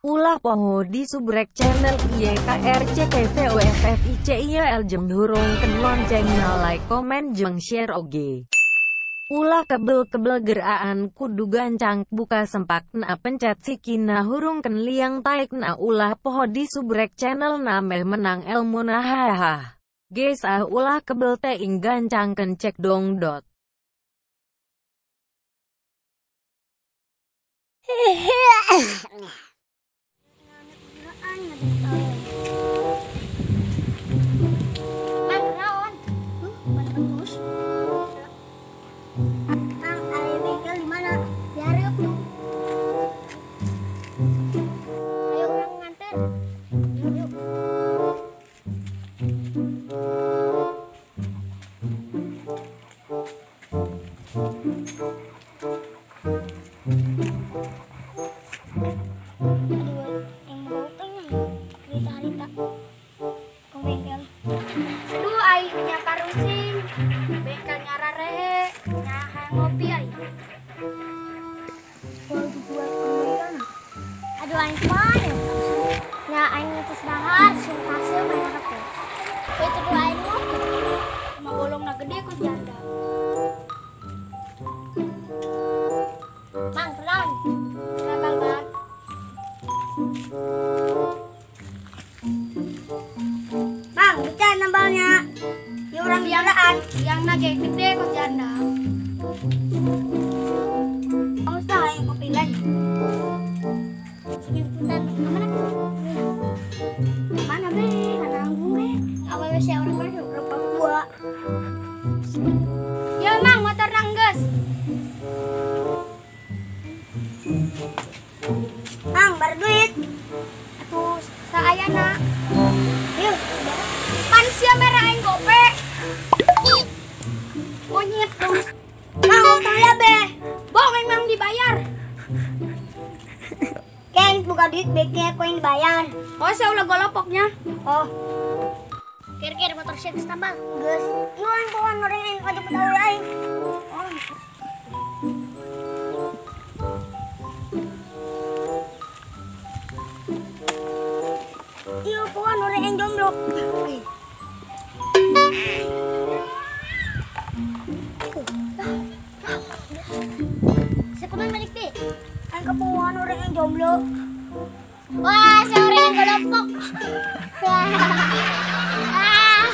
Ulah poho di subrek channel YKRCTVOFFICIL jeung hurungkeun lonceng na like komen jeung share oge. Ulah kebel-kebel geraan kudu gancang buka sempak na pencet sikina hurungkeun liang taek na ulah poho di subrek channel na meh menang elmu na haha. Guys ah ulah kebel teing gancangkeun cek dong dot. Aduh, aing nya karusing, bengkel nyararehe, nya hayang ngopi aing. Aduh aing kumaha nya aing geus dahar, sungkaseuh banyak atuh. Itu tuh aing ngopi. Mah bolongna gede ku janda. Mang, terang. Gagal banget. Mang, bican nambalnya. Ya urang biaraan. Yang nage gede ku janda. Kamu tah aing kopi lagi. Punten kemana tuh? Kemana be? Nanggung be. Awalnya si orang mana orang Papua. Ya mang motor nangges. Mang bar duit. Atuh saayana. Yuk. Pan sia merah aing gope. Monyet dong. Mang utang ya be. Bohong aing mang dibayar. Keng buka duit beke aku yang dibayar. Oh, saya ulah golopoknya. Oh. Kira-kira motor saya geus tambal. Geus. Ieu aing kawan goreng aing ka jemput aing. Oh. Ieu kawan goreng aing jomblo. Sekuman balik teh. Aing kapuan orang yang jomblo. Wah, si orang yang golopok. Ah.